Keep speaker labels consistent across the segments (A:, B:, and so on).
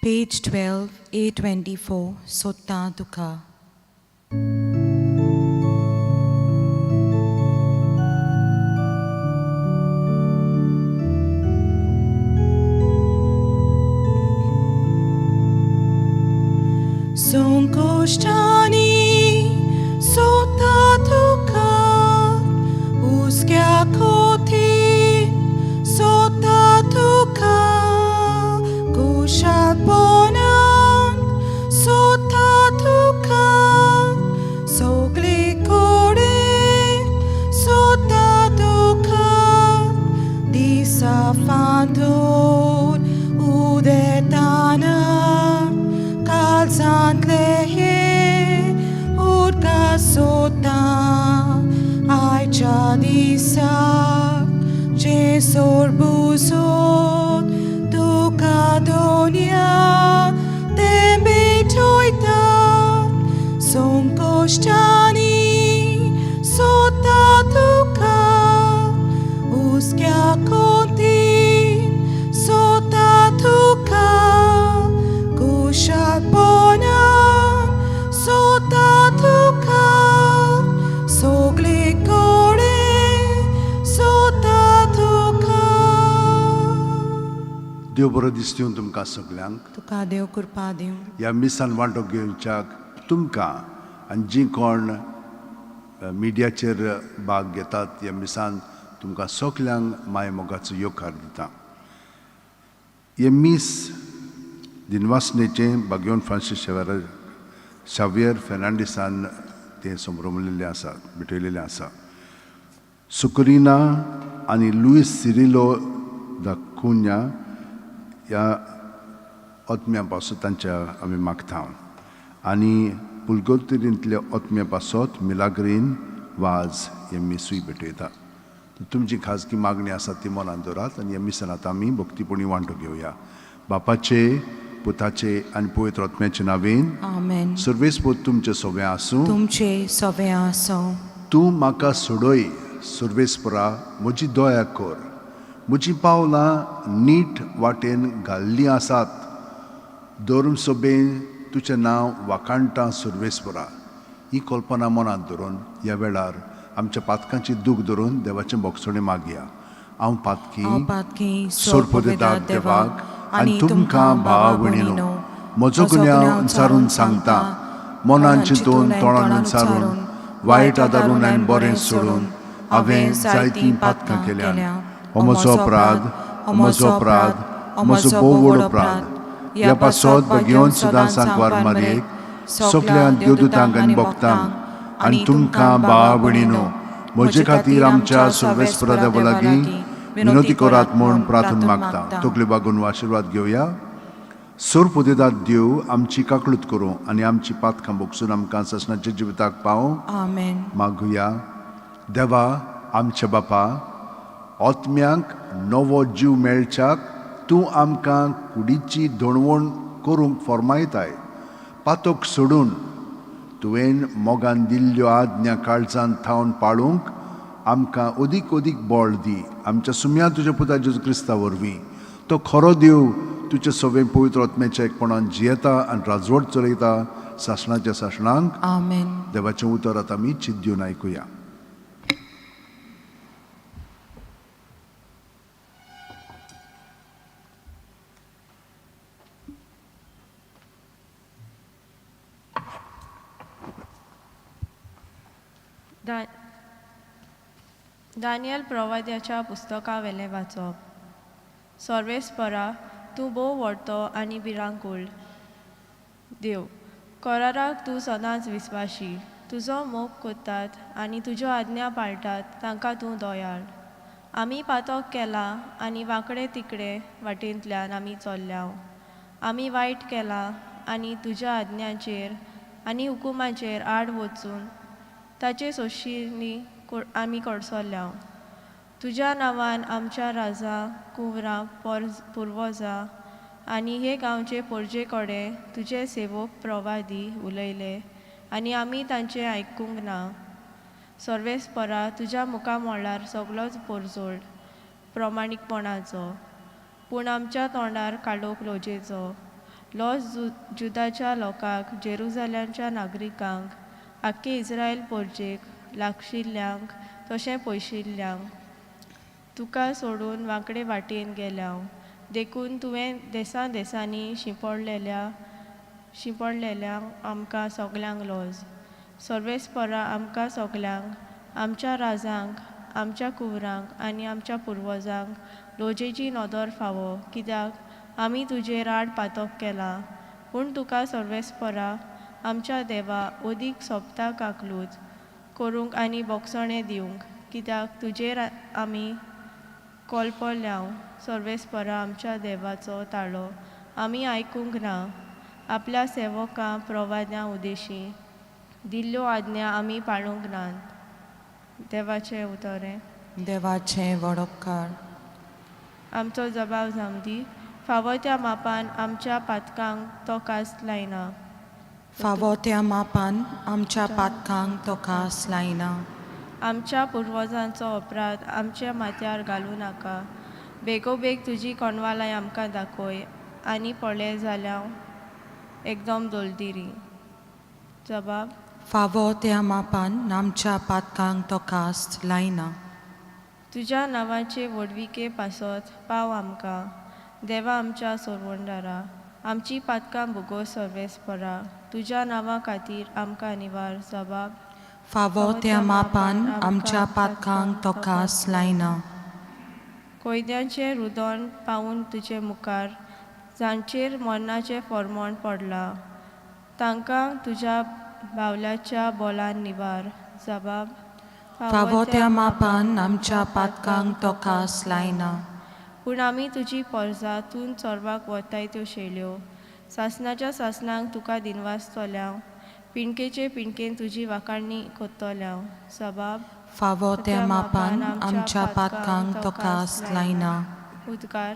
A: Page 12, A24, Sota Dukkha. Sonkoštani sota dukkha, uskya kotin sota dukkha, kushaponan sota dukkha, sogli kore sota dukkha, disa fantur udetana काळजांतले हे उदका सोता आयच्या दिसाक जेसोर बुजोत तुका दोनया तेंबे ठोयतात संकोश्टांनी सोता तुका हुस्क्या कोंतीन सोता तुका खुशालपणान सोता तुका सगळे कडेन सोता तुका.
B: देव बरो दीस दिवं तुमकां सगल्यांक.
A: तुका देव कृपा दिवं.
B: ह्या मिसान वांटो घेवच्याक तुमकां आनी जीं कोण मिडियाचेर भाग घेतात ह्या मिसान तुमकां सगल्यांक माय मोगाचो येवकार दिता. हें मीस दिनवासनेचें बागेवन फ्रांसीस शावियर फेर्नांडीसान तें संभ्रमलेलें आसा, भेटयलेलें आसा. सुकरिना आनी लुईस सिरिलो the Cunha ह्या ओतम्या पासत तांच्या आमी मागता आनी पुलगोतरींतल्या ओतम्या पासत मिलाग्रीन वाज हे मिसूय भेटयता. तुमची खाजगी मागणी आसा ती मनान दवरात आनी ह्या मिसांत आमी भक्तीपणी वांटो घेवया. बापाचे, पुताचे आनी पवित्र आत्म्याचे नांवेन.
A: आमेन.
B: सर्वेस्पोत तुमचे सोबें आसूं.
A: तुमचे सोबें आसूं.
B: तूं म्हाका सोडय सर्वेस्परा, म्हजी दया कर. म्हजीं पावलां नीट वाटेन घाल्लीं आसात. धर्म सभेन तुजें नांव वाखाणटा सर्वेस्परा. ही कल्पना मनांत धरून ह्या वेळार आमच्या पातकांची दूख धरून देवाचें भोगसणें मागया. हांव पातकी
A: हांव पातकी
B: सोरपोदेदाक देवाक आनी तुमकां भाव भयणीनो म्हजो गुन्यांव विचारून सांगता. मनान चिंतून तोंडान विचारून वायट आदारून आनी बरें सोडून हांवें जायतीं पातकां केल्यान. हो म्हजो अपराध, हो म्हजो अपराध, हो म्हजो भोव व्हड अपराध. ह्या पासत भगेवन सदां सांकवार मारयेक, सगल्या देवदूतांक आनी भक्तांक आनी तुमकां भाव भयणीनो म्हजे खातीर आमच्या सर्वेस्परा देवा लागीं विनवती करात म्हूण प्रार्थना मागता. तकल्यो बागून आशिर्वाद घेवया. सोरपोदेदाद देव आमची काकळूत करूं आनी आमची पातकां भोगसून आमकां सासणाच्या जिविताक पावूं.
A: आमेन.
B: मागुया. देवा आमच्या बापा, आत्म्यांक नवो जीव मेळच्याक तूं आमकां कुडीची धोणवण करूंक फर्मायताय. पातक सोडून तुवें मोगान दिल्ल्यो आज्ञा काळजान थावन पाळूंक आमकां अदीक अदीक बळ दी. आमच्या सुम्या तुज्या पुता जेजू क्रिस्ता वरवीं. तो खरो देव तुजे सगळें पवित्र आत्म्याच्या एकपणान जियेता आनी राजवट चलयता सासणाच्या सासणांक.
A: आमेन.
B: देवाचें उतर आतां आमी चिंत दिवन आयकुया.
C: दानियल प्रवाद्याच्या पुस्तकावेलें वाचप. सर्वेस्परा, तूं भोव व्हडतो आनी भिरांकूळ देव, कराराक तूं सदांच विस्वाशी. तुजो मोग करतात आनी तुज्यो आज्ञा पाळटात तांकां तूं दयाळ. आमी पातक केलां आनी वांकडे तिकडे वाटेंतल्यान आमी चल्ल्या. आमी वायट केलां आनी तुज्या आज्ञांचेर आनी हुकुमाचेर आड वचून ताचे सोंशींनी आमी कडसरल्या. तुज्या नांवान आमच्या राजा, कुंवरां, पुर्वजां आनी हे गांवचे पोरजे कडेन तुजे सेवक प्रवादी उलयले आनी आमी तांचें आयकूंक ना. सर्वेस्परा, तुज्या मुखामळार सगलोच पोरजोड प्रमाणीकपणाचो, पूण आमच्या तोंडार काळोख लजेचो. लॉस जुदाच्या लोकांक, जेरुजाल्यांच्या नागरिकांक, आख्खे इस्रायल पोरजेक, लागशिल्ल्यांक तशें पयशिल्ल्यांक. तुका सोडून वांकडे वाटेन गेल्याव, देखून तुवें देसां देसांनी शिंपडलेल्यांक आमकां सगल्यांक लॉज. सर्वेस्परा आमकां सगल्यांक, आमच्या राजांक, आमच्या कुंवरांक आनी आमच्या पुर्वजांक लोजेची नदर फावो, कित्याक आमी तुजेर आड पातक केलां. पूण तुका सर्वेस्परा आमच्या देवा ओदीक सोबता काकलूत करूंक आनी बोगसणें दिवंक, कित्याक तुजेर आमी कोलपल्याव. सर्वेस्परा आमच्या देवाचो ताळो आमी आयकूंक ना, आपल्या सेवकां प्रवाद्यां उदेशी दिल्ल्यो आज्ञा आमी पाळूंक नात. देवाचें उतरें.
A: देवाचें वडपकार.
C: आमचो जबाब जावंदी, फावो त्या मापान आमच्या पातकांक तो कास लायना.
A: फावो त्या मापान आमच्या पातकांक तो कास लायना.
C: आमच्या पुर्वजांचो अपराध आमच्या माथ्यार घालूं नाका. बेगोबेग तुजी कोणवालाय आमकां दाखय आनी पळय जाल्यार एकदम दोलदिरी. जबाब.
A: फावो त्या मापान आमच्या पातकांक तो कास लायना.
C: तुज्या नांवाचे व्हडविके पासत पाव आमकां, देवा आमच्या सोरवंडारा. आमची पातकां भुगो सर्वेस्परा, तुज्या नांवा खातीर आमकां निवार. जबाब.
A: फावो त्या मापान आमच्या पातकांक तो कास लायना.
C: कोयद्यांचें रुदोन पावून तुजे मुखार, जांचेर मरणाचें फॉर्मोण पडलां तांकां तुज्या बावल्याच्या बोलान निवार. जबाब.
A: फावो त्या मापान आमच्या पातकांक तो कास लायना.
C: पूण आमी तुजी पोरसां तूं चोरपाक वताय त्यो शेल्यो सासणाच्या सासणाक तुका दिनवासतल्याव, पिंडकेचे पिंडकेन तुजी वाखाणणी कोत्तल्याव. सबाब.
A: फावो त्या मापान आमच्या पातकांक तो कास लायना.
C: उदकार.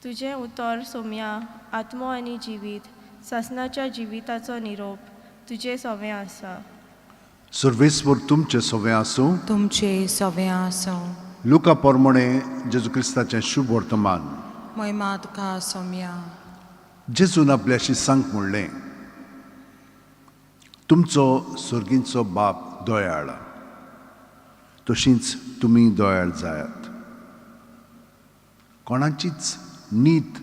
C: तुजें उतर सोम्या आत्मो आनी जिवीत, सासणाच्या जिविताचो निरोप तुजें सवें आसा.
B: सर्वेस्पर तुमचें सवें आसूं.
A: तुमचे सवें आसूं.
B: लुका पोरमोणे जेजू क्रिस्ताचें शुभ वर्तमान.
A: महिमा तुका सोम्या.
B: जेजून आपल्या शिसांक म्हणलें, तुमचो सर्गींचो बाप दयाळ, तशींच तुमी दयाळ जायात. कोणाचीच नीत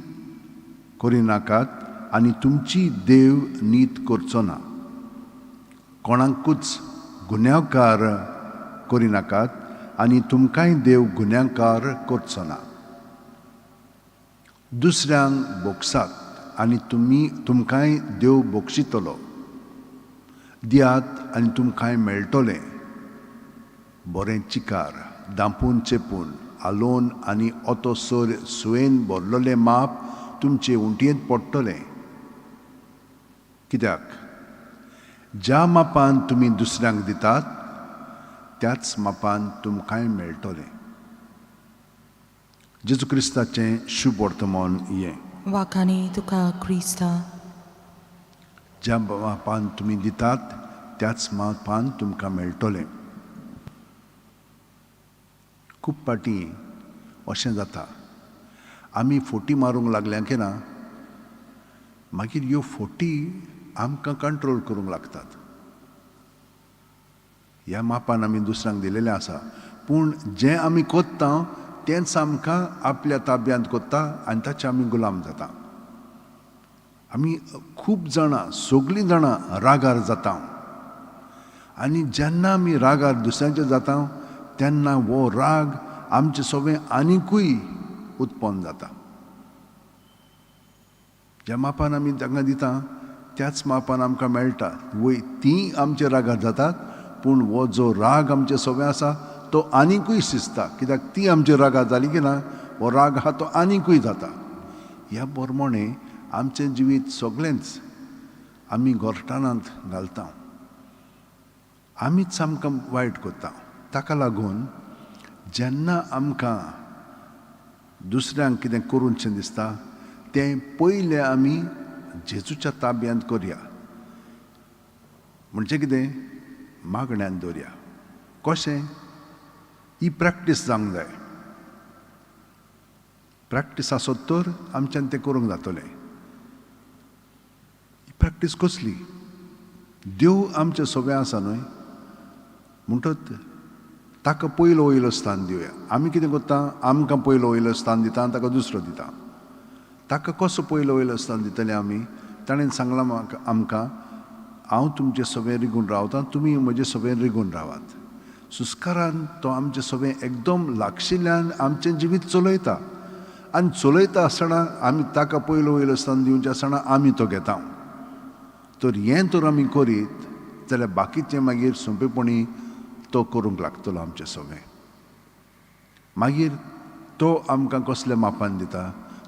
B: करिनाकात आनी तुमची देव नीत करचो ना. कोणाकूच गुन्यांवकार करिनाकात आनी तुमकांय देव गुन्यांवकार करचो ना. दुसऱ्यांक बोगसात आनी तुमी तुमकांय देव बोगशितलो. दियात आनी तुमकांय मेळटलें. बरें चिकार दांपून चेपून आलोवन आनी ओतो सर सुयेन भरलेलें माप तुमचे उंटयेंत पडटलें. कित्याक ज्या मापान तुमी दुसऱ्यांक दितात त्याच मापान तुमकांय मेळटलें. जेजू क्रिस्ताचें शुभ वर्तमान हें.
A: वाखाणी तुका क्रिस्ता.
B: ज्या मापान तुमी दितात त्याच मापान तुमकां मेळटलें. खूब फावटी अशें जाता, आमी फोटी मारूंक लागल्या की ना, मागीर ह्यो फोटी आमकां कंट्रोल करूंक लागतात. ह्या मापान आमी दुसऱ्यांक दिलेलें आसा, पूण जें आमी कोत्ता तेंच आमकां आपल्या ताब्यांत कोत्ता आनी ताचे आमी गुलाम जाता. आमी खूब जाणां, सगळीं जाणां रागार जाता आनी जेन्ना आमी रागार दुसऱ्यांचे जाता तेन्ना हो राग आमचे सगळें आनिकूय उत्पन्न जाता. ज्या मापान आमी तांकां दिता त्याच मापान आमकां मेळटा. वय ती आमचे रागार जातात, पूण हो जो राग आमचे सगळें आसा तो आनिकूय शिजता. कित्याक ती आमचे रागार जाली की ना, हो राग आहा तो आनिकूय जाता. ह्या प्रमाणे आमचें जिवीत सगळेंच आमी गोरटाणांत घालता, आमीच आमकां वायट करता. ताका लागून जेन्ना आमकां दुसऱ्यांक कितें करूनशें दिसता तें पयलें आमी जेजूच्या ताब्यांत करया. म्हणजे कितें, मागण्यान दवरया. कशें ही प्रॅक्टीस जावंक जाय. प्रॅक्टीस आसत तर आमच्यान तें करूंक जातलें. प्रॅक्टीस कसली? देव आमचे सगळें आसा न्हय, म्हणटत ताका पयलो वयलो स्थान दिवया. आमी कितें करता, आमकां पयलो वयलो स्थान दिता आनी ताका दुसरो दिता. ताका कसो पयलो वयलो स्थान दितले आमी? ताणें सांगलां म्हाका, आमकां, हांव तुमचे सगळें रिगून रावतां, तुमी म्हजे सगळें रिगून रावात. सुस्कारान तो आमचें सगळें एकदम लागशिल्ल्यान आमचें जिवीत चलयता आनी चलयता आसतना आमी ताका पयलो वयलो स्थान दिवचें आसतना आमी तो घेता. तर हें तर आमी करीत जाल्यार बाकीचें मागीर सोंपेपणी तो करूंक लागतलो आमचें सगळें. मागीर तो आमकां कसल्या मापान दिता?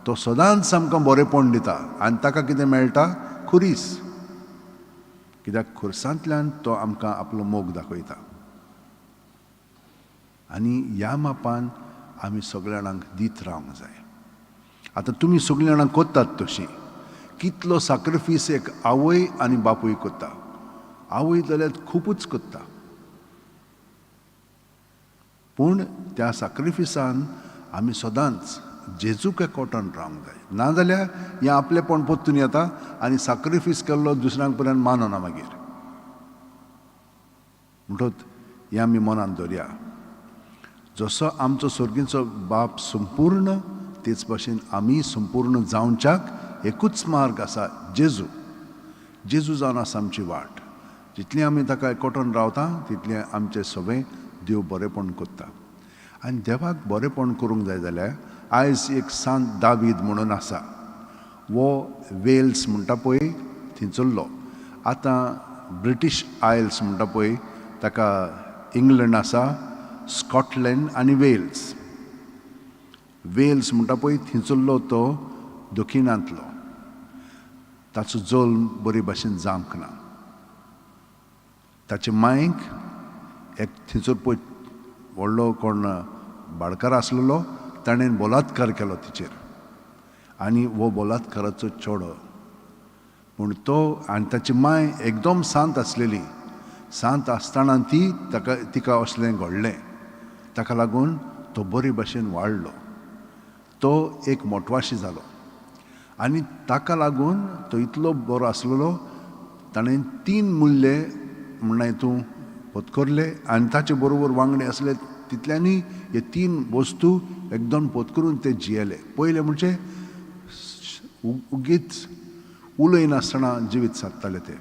B: तो सदांच आमकां बरेंपण दिता आनी ताका कितें मेळटा? खुरीस. कित्याक खुरसांतल्यान तो आमकां आपलो मोग दाखयता. आनी ह्या मापान आमी सगळ्या जाणांक दीत रावंक जाय. आतां तुमी सगळीं जाणां करतात तशीं. कितलो साक्रिफीस एक आवय आनी बापूय करता. आवय जाल्यार खुबूच करता, पूण त्या साक्रिफिसान आमी सदांच जेजूक एकवटान रावंक जाय. नाजाल्यार हें आपलेपण परतून येता आनी साक्रिफीस केल्लो दुसऱ्यांक पर्यंत मानना मागीर. म्हणटत हें आमी मनांत दवरया. जसो आमचो सर्गीचो बाप संपूर्ण, तेच भाशेन आमी संपूर्ण जावच्याक एकूच मार्ग आसा, जेजू. जेजू जावन आसा आमची वाट. जितलें आमी ताका एकवटून रावता तितलें आमचें सगळें देव बरेंपण करता. आनी देवाक बरेंपण करूंक जाय जाल्यार आयज एक सांत दावीद म्हणून आसा, वो वेल्स म्हणटा पळय थंयसरलो. आतां ब्रिटीश आयल्स म्हणटा पळय ताका इंग्लंड आसा, स्कॉटलँड आनी वेल्स. वेल्स म्हणटा पळय थंयसरलो तो दक्षिणांतलो. ताचो जल्म बरे भाशेन जावंक ना. ताचे मांयक एक थंयसर पळय व्हडलो कोण बाळकार आसलेलो, ताणें बलात्कार केलो तिचेर आनी हो बलात्काराचो चेडो पूण तो आनी ताची मांय एकदम शांत आसलेली. शांत आसतना ती ताका तिका असलें घडलें. ताका लागून तो बरे भाशेन वाडलो. तो एक मोटवाशी जालो आनी ताका लागून तो इतलो बरो आसलेलो, ताणें 3 मुल्ले म्हणल्यार तूं पत्करले आनी ताचे बरोबर वांगडी आसले तितल्यांनी हे 3 वस्तू एकदम पत्करून ते जियेले. पयलें म्हणजे उगीच उलयनासतना जिवीत सादताले ते,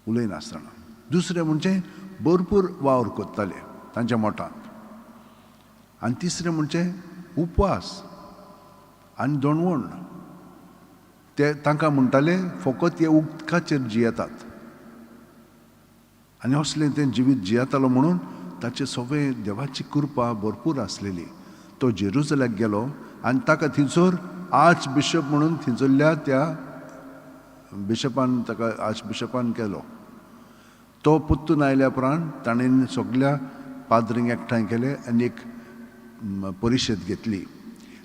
B: उलयनासतना. दुसरें म्हणजे भरपूर वावर करताले तांच्या मठांत. आनी तिसरें म्हणजे उपवास आनी दोणवण. ते तांकां म्हणटाले फकत हे उदकाचेर जियेतात आनी असलें तें जिवीत जियेतालो म्हणून ताचे सगळें देवाची कृपा भरपूर आसलेली. तो जेरुजल्याक गेलो आनी ताका थंयसर आर्च बिशप म्हणून थंयसरल्या त्या बिशपान ताका आर्च बिशपान केलो. तो परतून आयल्या उपरांत ताणें सगल्या पाद्रींक एकठांय केले आनी एक परिशद घेतली.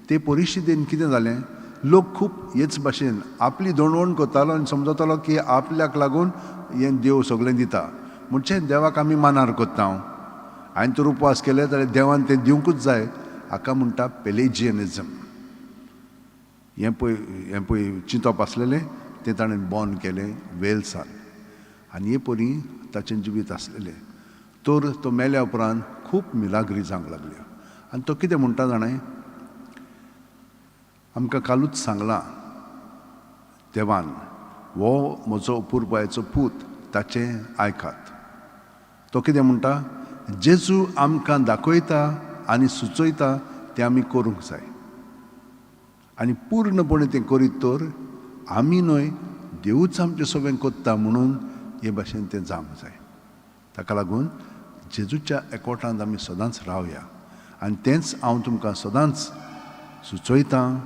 B: ते परिशदेन कितें जालें, लोक खूब हेच भाशेन आपली दोणवण करतालो आनी समजतालो की आपल्याक लागून हें देव सगळें दिता, म्हणजे देवाक आमी मानार करता. हांवें तर उपवास केले जाल्यार देवान तें दिवंकूच जाय. हाका म्हणटा पेलेजियनिजम. हें पळय चिंतप आसलेलें तें ताणें बंद केलें वेल्सान आनी हे परी ताचें जिवीत आसलेलें. तर तो मेल्या उपरांत खूब मिलाग्री जावंक लागल्यो. आनी तो कितें म्हणटा जाणें, आमकां कालूच सांगलां देवान, हो म्हजो अपुरबायेचो पूत, ताचें आयकात. तो कितें म्हणटा, जेजू आमकां दाखयता आनी सुचयता तें आमी करूंक जाय आनी पूर्णपणे तें करीत तर आमी न्हय देवूच आमचें सगळें करता म्हणून हे भाशेन तें जावंक जाय. ताका लागून जेजूच्या एकवटांत आमी सदांच रावया आनी तेंच हांव तुमकां सदांच सुचयतां,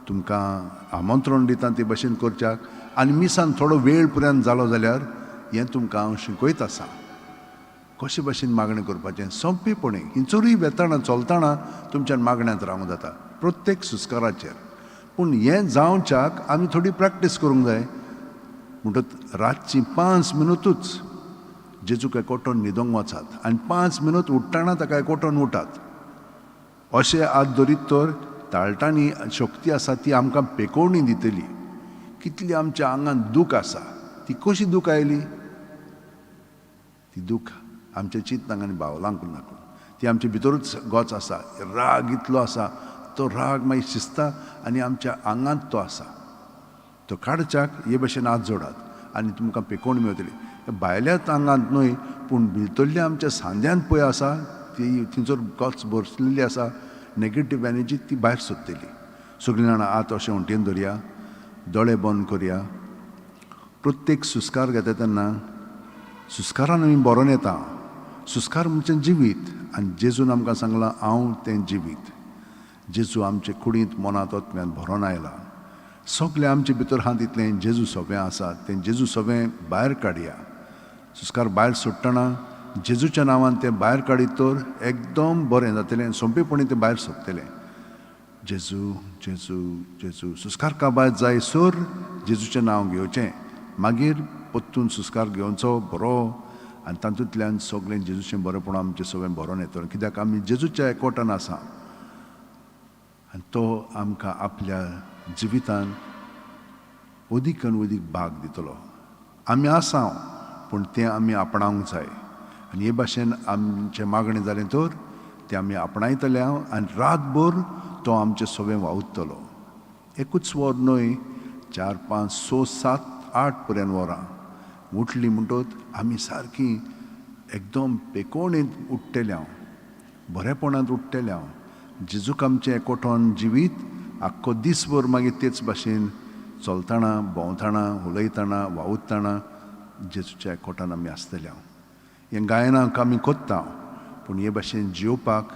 B: तुमकां आमंत्रण दिता ते भाशेन करच्याक. आनी मिसान थोडो वेळ पर्यंत जालो जाल्यार हें तुमकां हांव शिकयत आसा कशे भाशेन मागणें करपाचें सोंपेपणी. हिंचरूय वेताना चलतना तुमच्यान मागण्यांत रावंक जाता प्रत्येक सुस्काराचेर. पूण हें जावच्याक आमी थोडी प्रॅक्टीस करूंक जाय. म्हणटच रातची 5 मिनटूच जेजूक एकवटून न्हिदोंक वचात आनी 5 मिनट उठ्ठना ताका एकवटून उठात. अशें हात धरीत तर ताळटांनी शक्ती आसा ती आमकां पेकोवणी दितली. कितली आमच्या आंगान दूख आसा, ती कशी दूख आयली? ती दूख आमच्या चिंतनाक आनी भावलांक लागून, ती आमचे भितरूच गोच आसा. राग इतलो आसा, तो राग मागीर शिजता आनी आमच्या आंगांत तो आसा. तो काडच्याक हे भशेन हात जोडात आनी तुमकां पेकोवणी मेळटली. भायल्याच आंगांत न्हय पूण भितरल्या आमच्या सांद्यांत पळय आसा ती थंयसर गोच बसलेली आसा, नेगेटीव एनर्जी ती भायर सोदतली. सगळीं जाणां हात अशें वण्टीन धरया, दोळे बंद करया. प्रत्येक सुस्कार घेता तेन्ना सुस्कारान आमी बरोवन येता. सुस्कार म्हणजे जिवीत आनी जेजून आमकां सांगलां हांव तें जिवीत. जेजू आमचे कुडींत मनांत आत्म्यांत भरोन आयला. सगळें आमचे भितर आहा तितलें जेजू सोंपें आसा, तें जेजू सोंपें भायर काडया. सुस्कार भायर सोडटना जेजूच्या नांवान तें भायर काडीत तर एकदम बरें जातलें, सोंपेपणी तें भायर सोदतलें. जेजू जेजू जेजू. सुस्कार काबार जाय सर जेजूचें नांव घेवचें, मागीर परतून सुस्कार घेवचो बरो आनी तातूंतल्यान सगळें जेजूचें बरेंपण आमचें सगळें भरोन येतलें. कित्याक आमी जेजूच्या एकवटान आसा आनी तो आमकां आपल्या जिवितान अदीक आनी अदीक भाग दितलो. आमी आसा पूण तें आमी आपणावंक जाय आनी हे भाशेन आमचें मागणें जालें तर तें आमी आपणायतले आनी रातभर तो आमचें सगळें वावुरतलो. एकूच वर न्हय, 4 5 6 7 8 पर्यंत वरां उठली म्हणटत आमी सारकी एकदम पेकोवणेंत उठ्ठले हांव, बरेपणांत उठ्ठले हांव. जेजूक आमचें एकवटोन जिवीत आख्खो दीसभर मागीर तेच भाशेन चलतना, भोंवतना, उलयतना, वावुरतना जेजूच्या एकवटान आमी आसतले हांव. हें गायनाक आमी कोत्ता पूण हे भाशेन जियोवपाक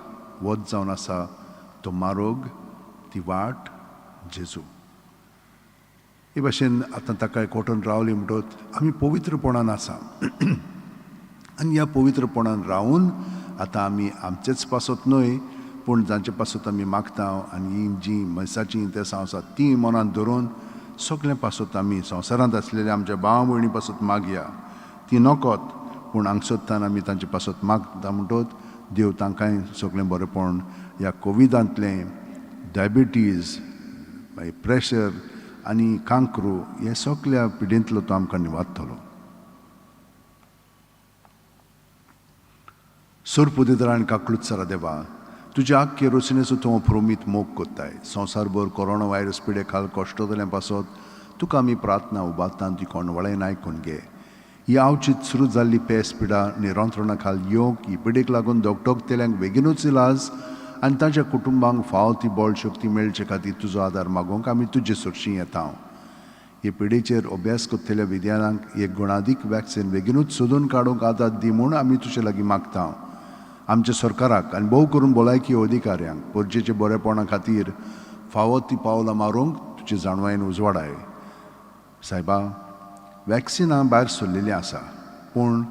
B: वत जावन आसा तो मारोग, ती वाट जेजू. हे भाशेन आतां ताका एकवटून रावली म्हणटत आमी पवित्रपणान आसा आनी ह्या पवित्रपणान रावून आतां आमी आमचेच पासत न्हय पूण जांचे पासत आमी मागता आनी ही जीं मनशाचीं इंतेसांव आसा तीं मनांत धरून सगळें पासत आमी संवसारांत आसलेल्या आमच्या भाव भयणी पासत मागया. ती नकोत पूण हांगसरतान आमी तांचे पासत मागता म्हणटत देव तांकांय सगळें बरेंपण ह्या कोविडांतलें डायबिटीज, मागीर प्रेशर आनी कांक्रू हे सगळ्या पिडेंतलो तो आमकां निवारतलो. सोरपुदेदरा आनी काकळूत देवा, तुज्या आख्खे रचनेचो तूं प्रोमीत मोग कोत्ताय. संवसारभर कोरोना व्हायरस पिडे खाल कश्टतलें पासत तुका आमी प्रार्थना उबारता, ती कोणवळेन आयकून घे. ही आवचीत सुरू जाल्ली पेस पिडा निरंत्रणा खाल येवंक ही पिडेक लागून धोकधोकतेल्यांक बेगीनूच इलाज आनी तांच्या कुटुंबांक फावो ती बळ शक्ती मेळचे खातीर तुजो आदार मागूंक आमी तुजे सरशीं येता. हे पिडेचेर अभ्यास करतल्या विद्यार्थ्यांक एक गुणादीक वॅक्सिन बेगीनूच सोदून काडूंक आदार दी म्हूण आमी तुजे लागीं मागता. आमच्या सरकाराक आनी भोव करून भलायकी अधिकाऱ्यांक परजेच्या बरेपणा खातीर फावो ती पावलां मारूंक तुजे जाणवायेन उजवाडाय. सायबा, वॅक्सिनां भायर सरलेलीं आसा पूण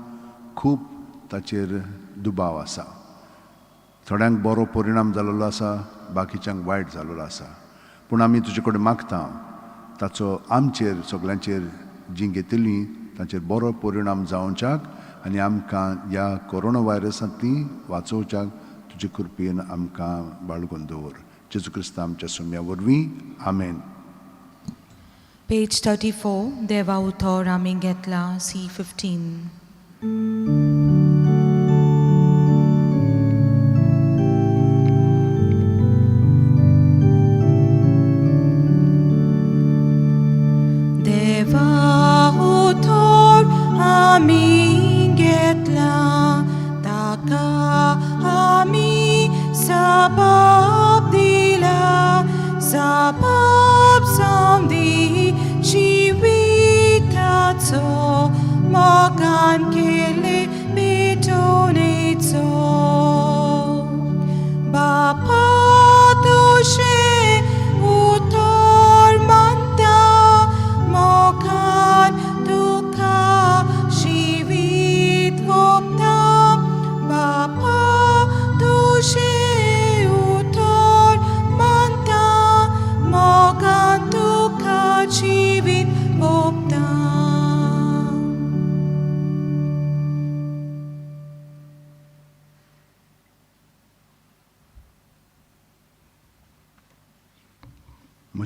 B: खूब ताचेर दुबाव आसा. थोड्यांक बरो परिणाम जाल्लो आसा, बाकीच्यांक वायट जाल्लो आसा. पूण आमी तुजे कडेन मागता ताचो आमचेर सगल्यांचेर जीं घेतलीं ताचेर बरो परिणाम जावच्याक आनी आमकां ह्या कोरोना व्हायरसांतली वाचोवच्याक तुजे कृपेन आमकां बाळगून दवर. जेजू क्रिस्ता आमच्या सुम्या वरवीं, आमेन.
A: पेज 34, देवा उथोर आमी घेतला, C15. देवा उथोर आमी घेतला, ताका आमी सबाब दिला, सबाब जावंदी जिविताचो, मोगान केले पेटोवणेचो. बापा तुजें उतर मानता, मोगान तुका जिवीत ओंपता. बापा तुजें उतर मानता, मोगान तुका जिवीत ओंपता.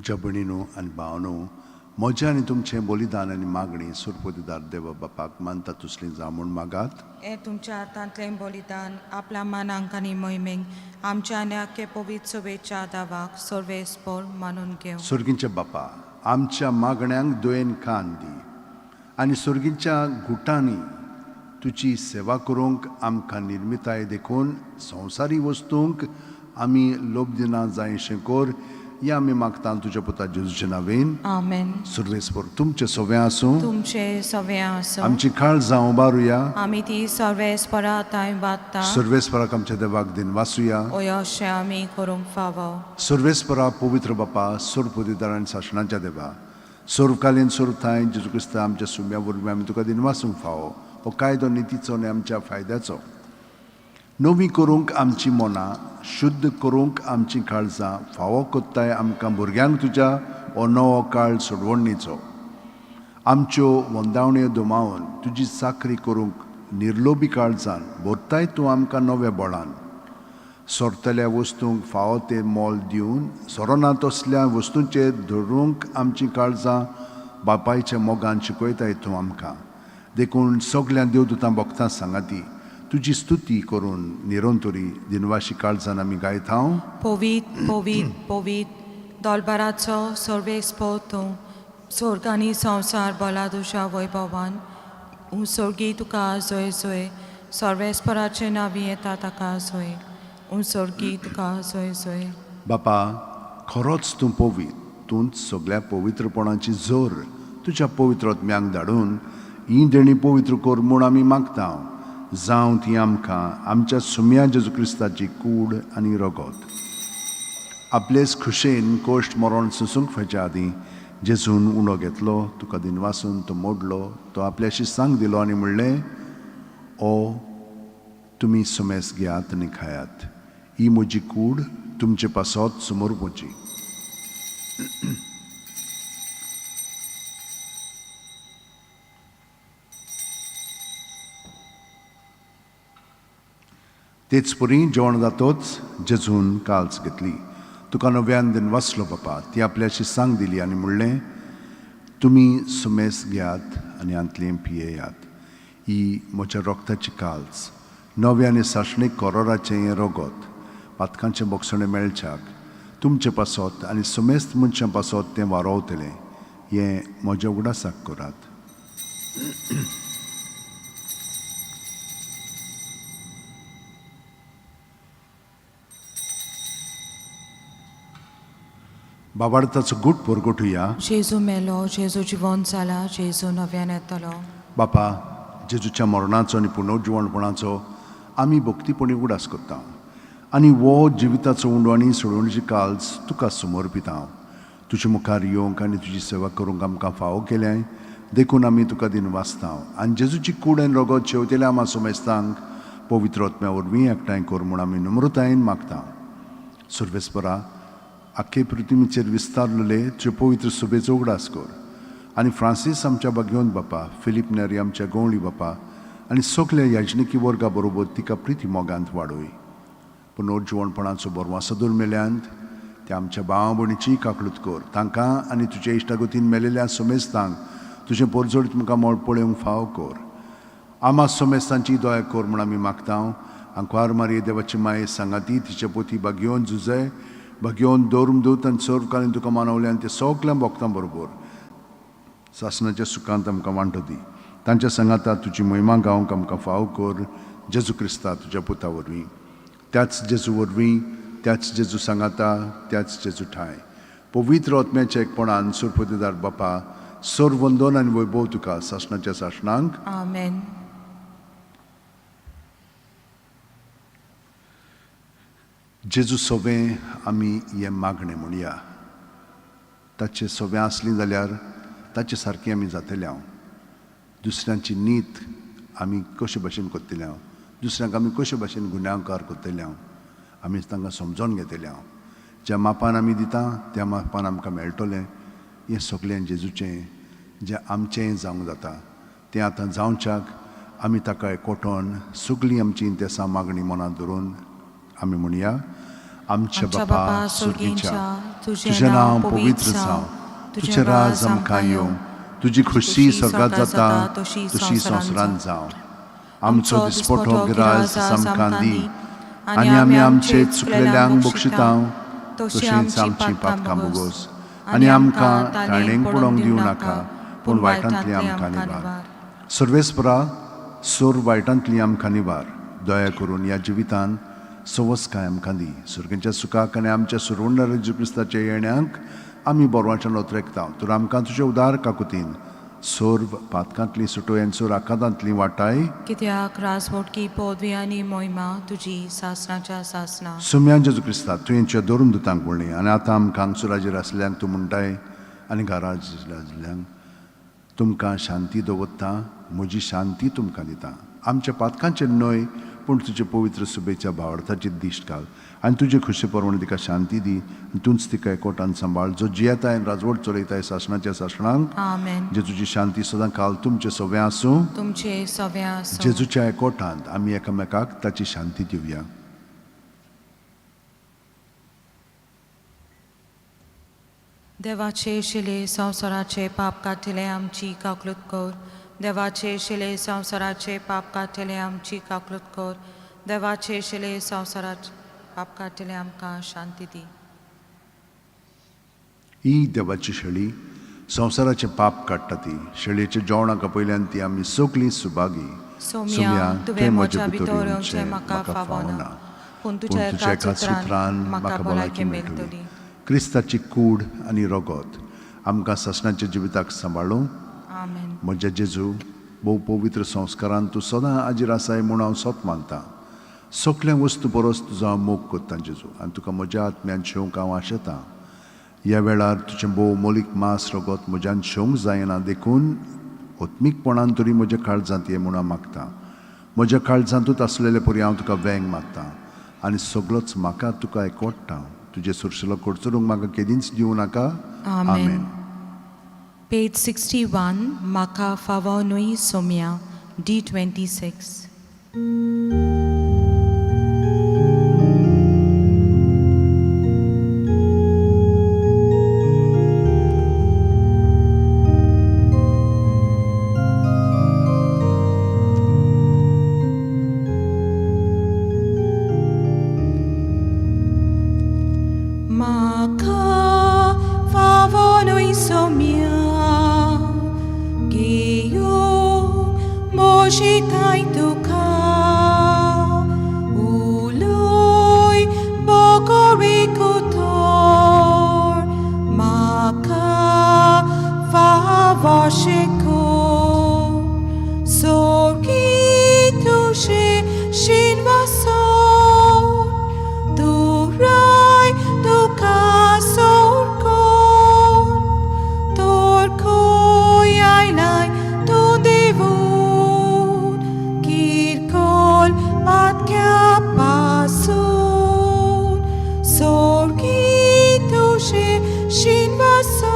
B: म्हज्या भयणीनू आनी भावानू, म्हजें आनी तुमचें बलिदान आनी मागणी सुरपतिदार देवा बापाक मानता तसलीं जावं म्हूण मागात.
A: हें तुमच्या हातांतलें बलिदान आपल्या मानांक आनी मोहिमेक आमच्या आनी आख्खे पवित्र सभेच्या दावाक सर्वेस्पर मानून घेवं.
B: सर्गींच्या बापा, आमच्या मागण्यांक दयेन कान दी आनी सर्गींच्या गुटांनी तुजी सेवा करूंक आमकां निर्मिताय देखून संवसारी वस्तूंक आमी लोभ दिना जायशें कर, हें आमी मागता तुज्या पुता जेजूच्या नांवेन.
A: आमेन.
B: सर्वेस्पर तुमचें सगळें आसूं.
A: तुमचे सगळें आसूं.
B: आमची काळ जावं उबारुया.
A: आमी ती सर्वेस्परा थंय वाडटा.
B: सर्वेस्पराक आमच्या देवाक दिन वासूया.
A: ओय अशें आमी करूंक फावो.
B: सर्वेस्परा पवित्र बापा, सर्वपदिदार आनी सासणाच्या देवा, सर्वकालीन सर्व ठांय जेजू क्रिस्ता आमच्या सुम्या वरवीं आमी तुका दिनवासूंक फावो. हो कायदो नितीचो आनी आमच्या फायद्याचो. नवी करूंक आमची मनां, शुद्ध करूंक आमचीं काळजां, फावो कोत्ताय आमकां भुरग्यांक तुज्या हो नवो काळ सोडवणीचो. आमच्यो वंदावण्यो दुमावन तुजी चाकरी करूंक निर्लोभी काळजान भरताय तूं आमकां नव्या बळान. सोरतल्या वस्तूंक फावो तें मोल दिवन सोरोना तसल्या वस्तूंचेर धरूंक आमचीं काळजां बापायच्या मोगान शिकयताय तूं आमकां. देखून सगळ्या देवदूतां भक्तां सांगाती तुजी स्तुती करून निरंतरी दिनवाशी काळजान आमी गायता हांव.
A: पवीत पवीत पवीत दोलबाराचो सर्वेस्पर तूं, स्वर्ग आनी संवसार बोला तुज्या वैभवान. उंसर्गी तुका जय जय, सर्वेस्पराचे नांवी येता ताका जय, उंसर्गी तुका जय जय.
B: बापा, खरोच तूं पवीत, तूंच सगळ्या पवित्रपणाची जोर. तुज्या पवित्र आत्म्यांक धाडून ही देणी पवित्र कर म्हूण आमी मागता. जावं ती आमकां आमच्या सुम्या जेजू क्रिस्ताची कूड आनी रगत. आपलेच खुशेन कोश्ट मरण सोंसूंक फायच्या आदीं जेजून उणो घेतलो, तुका दिनवासून तो मोडलो, तो आपल्याशी सांग दिलो आनी म्हणलें, ओ तुमी सुमेस घेयात आनी खायात, ही म्हजी कूड तुमचे पासत समर्पोची. तेच परी जेवण जातोच जेजून काल्स घेतली, तुका नव्यान दिन वाचलो बापा, ती आपल्याशी सांग दिली आनी म्हणलें, तुमी सुमेस घेयात आनी हांतलें पियेयात, ही म्हज्या रोगताची काल्स, नव्या आनी सासणीक कोरोराचें हें रगत, पातकांचें बोगसणें मेळच्याक तुमचे पासत आनी सुमेस्त मनशां पासत तें वारोवतलें, हें म्हज्या उगडासाक करात. बाबार्थाचो गूट परगटुया.
A: जेजू मेलो, जेजू जिवन जाला, जेजू नव्यान येतलो.
B: बापा, जेजूच्या मरणाचो आनी पुनर्जिवणपणाचो आमी भक्तीपणी उगडास करता आनी हो जिविताचो उंडो आनी सोडवणीची काल्स तुका समर्पिता. तुजे मुखार येवंक आनी तुजी सेवा करूंक आमकां फावो केल्याय देखून आमी तुका दिन वाचता आनी जेजूची कूड आनी रगत शेवतेल्या आमा सोमेस्तांक पवित्र आत्म्या वरवीं एकठांय कर म्हूण आमी नम्रतायेन मागता. सर्वेस्परा, आख्खे पृथ्वीचेर विस्तारलेले तुजे पवित्र सभेचो उगडास कर आनी फ्रांसीस आमच्या बागेवन बापा, फिलीप नेरी आमच्या गवळी बापा आनी सगल्या याजनिकी वर्गा बरोबर तिका प्रिती मोगांत वाडोय. पुनर्जिवणपणाचो बरवासदूर मेल्यांत त्या आमच्या भाव भयणीची काकळूत कर, तांकां आनी तुज्या इश्टागतीन मेलेल्या सोमेस्तांक तुजें पोरजोडीत मुखार मळ पळोवंक फावो कर. आमा सोमेस्तांची दया कर म्हूण आमी मागता. आंकवार मारये देवाची माये सांगाती तिचे पोती बागेवन जुजय बागेवन दवरून आनी सर्वकालीन तुका मानवले आनी ते सगल्या भक्तां बरोबर सासणाच्या सुखांत आमकां वांटो दी. तांच्या सांगाता तुजी महिमा गावंक आमकां फावो कर, जेजू क्रिस्ता तुज्या पुता वरवीं. त्याच जेजू वरवीं, त्याच जेजू सांगाता, त्याच जेजू ठांय पवित्र आत्म्याच्या एकपणान सुरपतीदार बापा, सर्व वंदन आनी वैभव तुका सासणाच्या सासणांक.
A: आमेन.
B: जेजू सोवें आमी हें मागणें म्हणया. ताचे सोवें आसलीं जाल्यार ताचे सारकें आमी जातले हांव. दुसऱ्यांची नीत आमी कशे भाशेन करतले हांव, दुसऱ्यांक आमी कशे भाशेन गुन्यांवकार करतले हांव, आमी तांकां समजोन घेतले हांव. ज्या मापान आमी दिता त्या मापान आमकां मेळटलें. हें सगळें जेजूचें जें आमचें जावंक जाता तें आतां जावच्याक आमी ताका एकवटोन सगळीं आमचीं इंतेसां मागणी मनांत धरून आमी म्हणया. आमच्या
A: आमच्या
B: बापा
A: बापा
B: सुर्गीच्या,
A: सुर्गींच्या,
B: तुजें नांव पवित्र जावं, तुजें राज आमकां येवं, तुजी खुशी स्वर्गात जाता तशी संवसारांत जावं. आमचो दिसपटो गिराज आमकां दी आनी आमी आमचे चुकलेल्यांक बक्षिता तशींच आमची पातकां भोगोस आनी आमकां ताणेंक पडोवंक दिवं नाका, पूण वायटांतली आमकां निवार. सर्वेस्परा, सोर वायटांतली आमकां निवार. दया करून ह्या जिवितान सवसकाय आमकां दी. सुर्गाच्या सुखाक आनी आमच्या सुरवंडार जेजू क्रिस्ताच्या येण्याक आमी बरवाच्या नोत्रेकता. तर आमकां तुजे उदार काकुतीन सर्व पातकांतली सुटोय आनी सोर आकांतांतली वाटाय.
A: कित्याक राजवटकी पदवी आनी मोहिमा तुजी सासणाच्या सासना.
B: सुम्या जेजू क्रिस्ता, तुवें धरून दुतांक म्हणली आनी आतां आमकां हांगसराजेर आसल्यांक तूं म्हणटाय आनी घरा आसल्यांक, तुमकां शांती दवरता, म्हजी शांती तुमकां दिता. आमच्या पातकांचेर न्हय पूण तुजे पवित्र सुबेच्या भावार्थाची दिश्ट घाल आनी तुजे खुशे प्रमाणे तिका शांती दी आनी तूंच तिका एकवटान सांबाळ, जो जियेताय आनी राजवट चलयताय सासणाच्या सासणांक.
A: आमेन.
B: जेजूची शांती सदां काल तुमचे सगळें आसूं.
A: तुमचे सगळें आसूं.
B: जेजूच्या एकवटांत आमी एकामेकाक ताची शांती दिवया.
A: देवाचे शिले संवसाराचे पाप काडटले आमची काकलूत कर. देवाचे शिले संवसाराचे पाप काडटले आमची काकलूत कर. देवाचे शिले संवसाराचे पाप काडटले आमकां शांती दी.
B: ही देवाची शेळी संवसाराचें पाप काडटा. ती शेळयेच्या जेवणाक पयल्यान ती आमी सगळीं सुभागी.
A: सोम्या, तुवें म्हज्या भितर येवचें म्हाका फावना, पूण तुज्या एका सुत्रान म्हाका भलायकी मेळटली.
B: क्रिस्ताची कूड आनी रगत आमकां सासणाच्या जिविताक सांबाळूं.
A: आमेन.
B: म्हज्या जेजू, भोव पवित्र संस्कारान तूं सदां हाजीर आसाय म्हूण हांव सत मानतां. सगल्या वस्तू परस तुजो हांव मोग करतां जेजू, आनी तुका म्हज्या आत्म्यान शेवंक हांव आशेतां. ह्या वेळार तुजें भोव मोलीक मांस रगत म्हज्यान शेवंक जायना, देखून आत्मीकपणान तरी म्हज्या काळजांत ये म्हूण हांव मागतां. म्हज्या काळजांतूच आसलेले परी हांव तुका वेंग मागतां आनी सगळोच म्हाका तुका एकवडटा. तुजें सुरसुलो कडसरूंक म्हाका केदींच दिवं नाका.
A: आमेन. पेज 61, म्हाका फावो न्हय सोम्या, D 26. म्हाका फावो न्हय सोम्या, घेवंक म्हजी थांय तुका, उलोय बगर एक उतर, म्हाका फावोशें कर. सोर्गी तुजें शिनवासन, दुराय तुका सोरकोन, तर खंय आयलाय तूं देवून, किरकोळ पातक्या पासून. सोर्गी तुजें शिनवासन,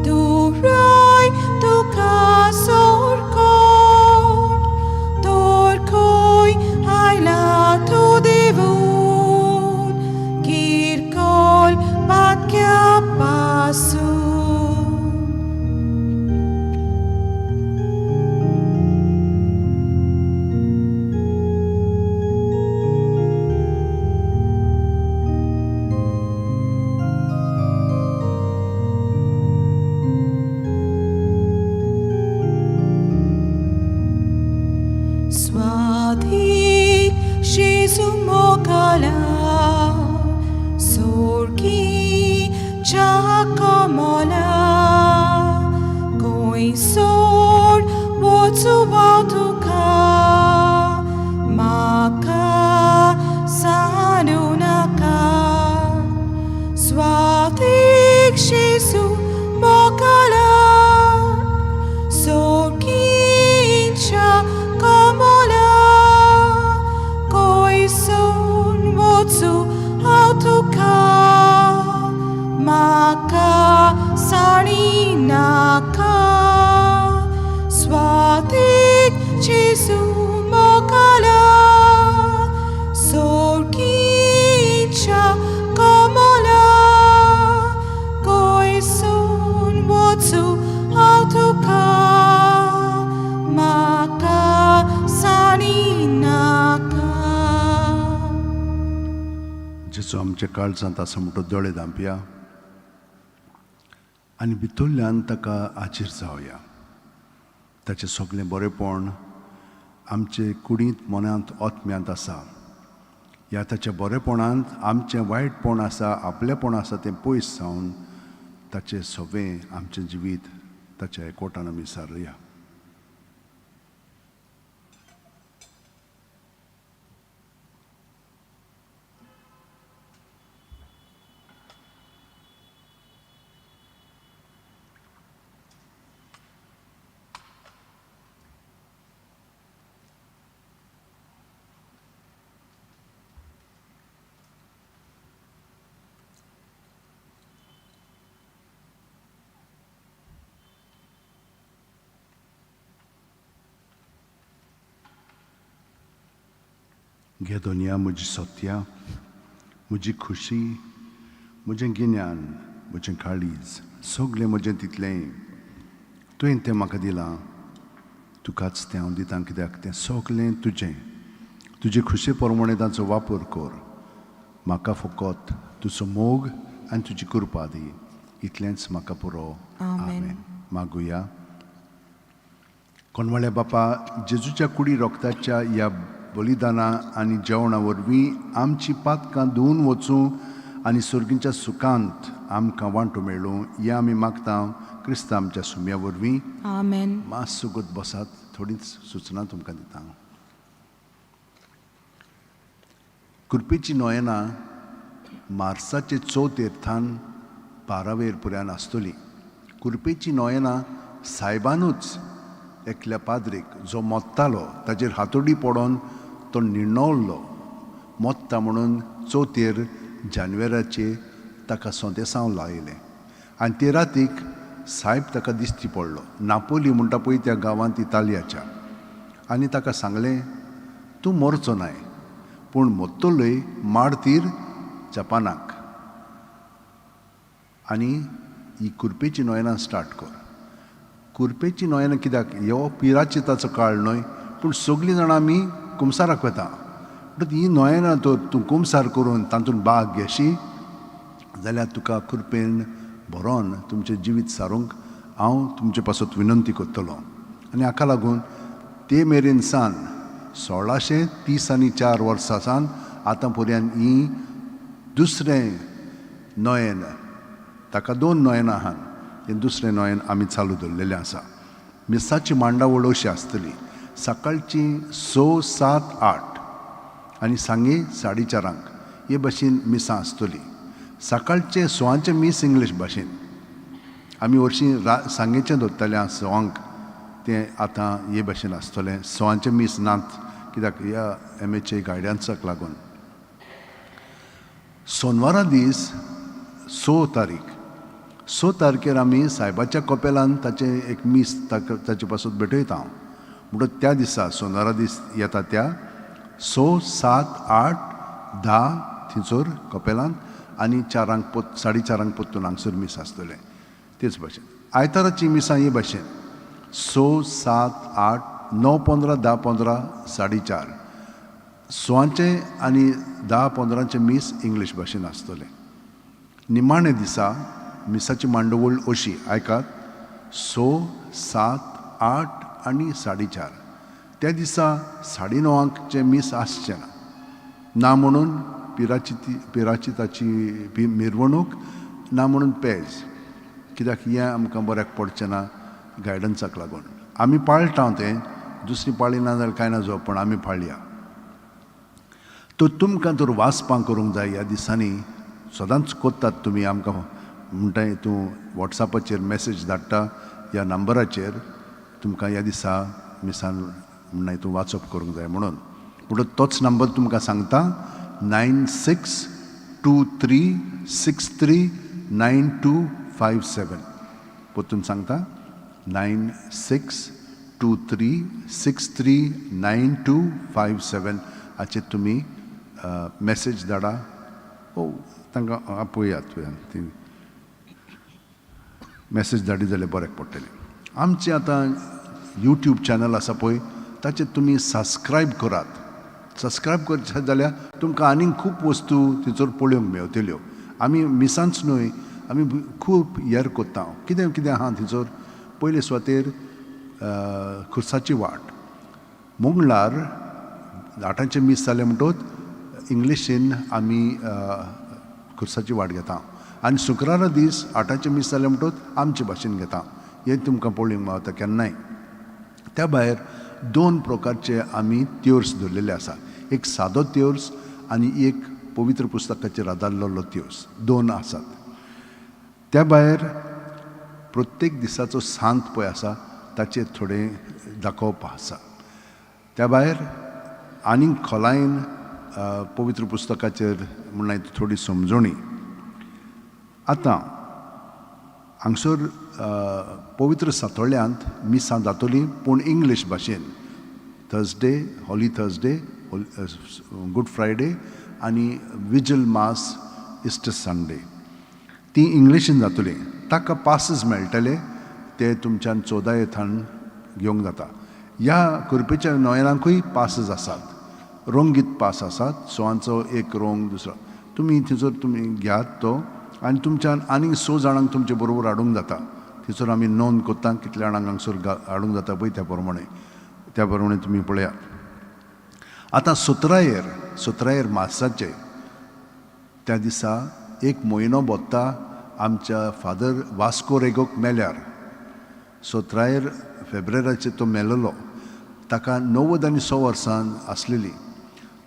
A: दुराय तुका सोरकोन, तर खंय आयला तूं देवून, किरकोळ पातक्या पासून. स्वाधीक जेजू मोगाला, सोर्गीच्या कमला, खंयसर वचूं हांव तुका, म्हाका सांगूं नाका. स्वाधीक जेजू मोगाला, सोर्गीच्या कमला, खंयसर वचूं हांव तुका, म्हाका सांगनाका. स्वाधीक जेजू मोगाला, सोर्गीच्या कमला,
B: जेजू आमच्या काळजांत आसा म्हणटो दोळे धांपया आनी भितरल्यान ताका हाजीर जावया. ताचें सगळें बरेंपण आमचे कुडींत, मनांत, आत्म्यांत आसा. ह्या ताच्या बरेपणांत आमचें वायटपण आसा, आपलेपण आसा तें पयस जावन ताचें सगळें आमचें जिवीत ताच्या एकवटान आमी सारया. घे दोनया म्हजी सत्या, म्हजी खुशी, म्हजें गिन्यान, म्हजें काळीज, सगळें म्हजें तितलें तुवें तें म्हाका दिलां. तुकाच तें हांव दितां, कित्याक तें सगळें तुजें. तुजे खुशे प्रमाणे तांचो वापर कर. म्हाका फकत तुजो मोग आनी तुजी कृपा दी, इतलेंच म्हाका पुरो.
A: आमेन.
B: मागुया. कोणवाळ्या बापा, जेजूच्या कुडी रोगताच्या ह्या बलिदाना आनी जेवणा वरवीं आमची पातकां धुवन वचूं आनी सर्गीच्या सुखांत आमकां वांटो मेळूं, हें आमी मागता क्रिस्तांव आमच्या सुम्या वरवीं.
A: आमेन.
B: मात सुगत बसात, थोडीच सुचना तुमकां दिता. कुर्पेची नोयना मार्साचे चवथेर थान 12वेर पुऱ्यान आसतली. कुर्पेची नोयना सायबानूच एकल्या पाद्रीक जो मोत्तालो ताचेर हातोडी पडोन तो निर्णवल्लो. मोत्ता म्हणून 4 जानेवाराचे ताका सोंतेसांव लायलें आनी ते रातीक सायब ताका दिश्टी पडलो नापोली म्हणटा पळय त्या गांवांत इतालियाच्या, आनी ताका सांगलें तूं मरचो नाय पूण मोत्तलोय मार्तीर जपानाक, आनी ही कुर्पेची नोयना स्टार्ट कर. कुर्पेची नोयना कित्याक ह्यो पिराची ताचो काळ न्हय, पूण सगळीं जाणां आमी कुमसाराक वता, म्हणटकच ही नोयना तर तूं कुमसार करून तातूंत भाग घेशी जाल्यार तुका कुर्पेन भरोन तुमचें जिवीत सारूंक हांव तुमचे पासत विनंती करतलो. आनी हाका लागून ते मेरेन सान 1634 वर्सां सान आतां पर्यंत ही दुसरें नोयन, ताका 2 नोयनां आहात, हें दुसरें नोयन आमी चालू दवरलेलें आसा. मिसाची मांडावळ अशी आसतली, सकाळची 6, 7, 8 आनी सांगे 4:30 हे भाशेन मिसां आसतली. सकाळचें 6 मीस इंग्लीश भाशेन आमी हरशीं सांगेचें दवरतालें 6, तें आतां हे भाशेन आसतलें. 6 मीस नात कित्याक ह्या MHA गायडन्साक लागून. सोनवारा दीस 6 तारीख, 6 तारखेर आमी सायबाच्या कपेलान ताचें एक मीस ताचे पासून भेटयता हांव. म्हणटकच त्या दिसा सोनवारा दीस येता त्या 6, 7, 8, 10 थंयसर कपेलान आनी 4 4:30 पोत्तून हांगसर मीस आसतलें. तेच भाशेन आयताराची मिसां हे भाशेन 6, 7, 8, 9, 15, 10, 15, 4:30, 6 आनी 10, 15 मीस इंग्लीश भाशेन आसतलें. निमाणे दिसा मिसाची मांडवळ अशी आयकात, 6, 7, 8 आनी 4:30. त्या दिसा 9:30 मीस आसचें ना, ना म्हणून पिराची ताची मिरवणूक, ना म्हणून पेज, कित्याक हें आमकां बऱ्याक पडचें ना गायडन्साक लागून. आमी पाळटा तें, दुसरी पाळी ना जाल्यार कांय ना जावं, पूण आमी पाळया. तर तुमकां तर वाचपां करूंक जाय ह्या दिसांनी, सदांच कोत्तात तुमी आमकां म्हणटाय तूं वॉट्सॅपाचेर मॅसेज धाडटा ह्या नंबराचेर, तुमकां ह्या दिसा मिसान म्हणटाय तूं वाचप करूंक जाय म्हणून. म्हणून तोच नंबर तुमकां सांगता, 96 23 63 92 57. परतून सांगता, 96 23 63 92 57 हाचेर तुमी मॅसेज धाडा ओ तांकां आपोयात, ती मॅसेज धाडी जाल्यार बऱ्याक पडटलें. आमचें आतां यूट्यूब चॅनल आसा पळय, ताचेर तुमी सबस्क्रायब करात. सबस्क्रायब करशात जाल्यार तुमकां आनीक खूब वस्तू थंयसर पळोवंक मेवतल्यो. आमी मिसांच न्हय, आमी खूब येर कोत्ता. कितें कितें आहा थंयसर. पयले सुवातेर खुर्साची वाट, मंगळार 8ांचें मीस जालें म्हणटकच इंग्लिशीन आमी खुर्साची वाट घेता आनी शुक्रारा दीस 8ांचें मीस जालें म्हणटकच आमचे भाशेन घेता. हें तुमकां पळोवंक मेवता केन्नाय. त्या भायर 2 प्रकारचे आमी त्योर्स दवरलेले आसा. एक सादो त्योर्स आनी एक पवित्र पुस्तकाचेर आदारलेलो त्योर्स, 2 आसात. त्या भायर प्रत्येक दिसाचो सांत पळय आसा ताचेर थोडें दाखोवप आसा. त्या भायर आनीक खोलायेन पवित्र पुस्तकाचेर म्हणल्यार थोडी समजणी. आतां हांगसर पवित्र सातोळ्यांत मिसां जातलीं, पूण इंग्लीश भाशेन. Thursday, Holy Thursday, Good Friday आनी विजल मास, इस्टर संडे, ती इंग्लिशीन जातली. ताका पासीस मेळटले, ते तुमच्यान 14 येथान घेवंक जाता. ह्या करपेच्या नोयनाकूय पासीस आसात, रंगीत पास आसात. 100 एक रंग दुसरो तुमी थंयसर तुमी घेयात तो आनी तुमच्यान आनीक 6 जाणांक तुमचे बरोबर हाडूंक जाता. थंयसर आमी नोंद कोत्ता कितल्या जाणांक हांगसर हाडूंक जाता पळय, त्या प्रमाणे तुमी पळयात. आतां 17 मार्साचे त्या दिसा एक म्हयनो बोत्ता आमच्या फादर वास्को रेगोक मेल्यार. 17 फेब्रेराचेर तो मेलेलो. ताका 91 वर्सां आसलेली.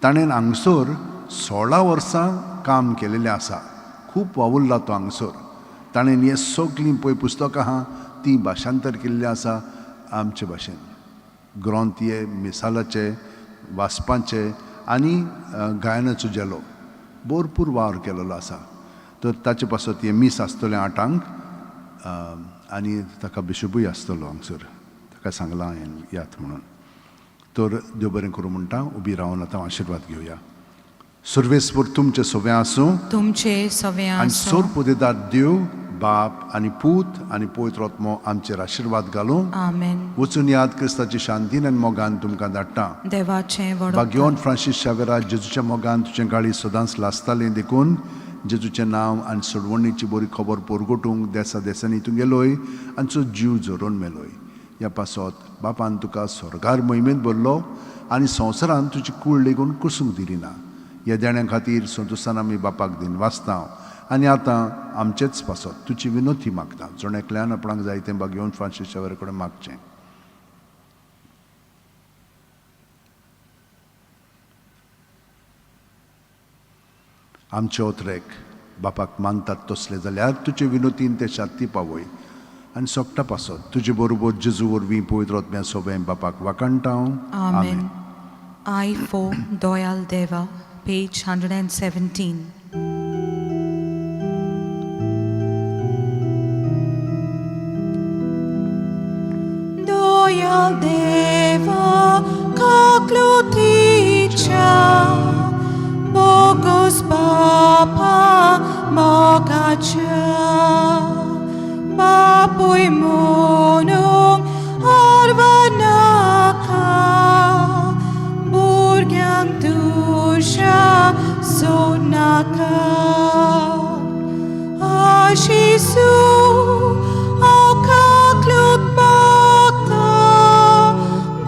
B: ताणें हांगसर 16 वर्सां काम केलेलें आसा. खूब वावुरला तो हांगसर. ताणें हें सगळीं पळय पुस्तकां आहा तीं भाशांतर केल्लीं आसा आमचे भाशेन. ग्रंथ हे मिसालाचे, वाचपाचे आनी गायनाचो जेलो भरपूर वावर केलेलो आसा. तर ताचे पासत हें मीस आसतलें 8ांक आनी ताका बिशपूय आसतलो हांगसर. ताका सांगलां हांवें यात म्हणून. तर देव बरें करूं म्हणटा. उबी रावन आतां आशिर्वाद घेवया. सर्वेस्पर तुमचें सगळें आसूं,
A: तुमचे सगळें
B: आनी
A: आसूं.
B: सोरपुदेदार देव बाप आनी पूत आनी पवित्र आत्मो आमचेर आशिर्वाद घालूं.
A: आमेन.
B: वचून याद क्रिस्ताची शांतीन आनी मोगान तुमकां धाडटा.
A: देवाचें व्हड
B: भाग्यवंत फ्रांसीस शावेरा, जेजूच्या मोगान तुजें गाळी सदांच लासतालें, देखून जेजूचें नांव आनी सोडवणीची बरी खबर परगटूंक देसा देसांनी तूं गेलोय आनी चो जीव झरोवन मेलोय. ह्या पासत बापान तुका स्वर्गार मोहिमेंत भरलो आनी संवसारान तुजी कूळ लेगून कुसूंक दिली ना. ह्या देण्या खातीर संतोशान आमी बापाक दिन वाचता आनी आतां आमचेच पासत तुजी विनोती मागता. जण एकल्यान आपणाक जाय तें भाग्यवंत फ्रांसीस शावेरा कडेन मागचें. आमचे ओतरेक बापाक मानतात तसले जाल्यार तुजे विनोतीन ते शांती पावय आनी सोगटा पासत तुजे बरोबर जेजू वरवीं पवित्र आत्म्या सोबें बापाक वाखाणटा.
A: आमेन. I for Doyal Deva, page 117. Doyal Deva kakluticha Bogos Bapa mogacha Bapuy munong arvanaka Burgyang tusha sonaka Ashisu akaklut makta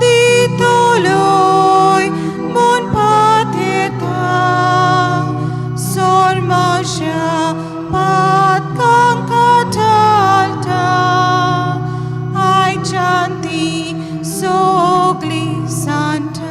A: Ditoloy mon pateta Sormasya patkang katalta Ay chanti sogli santa.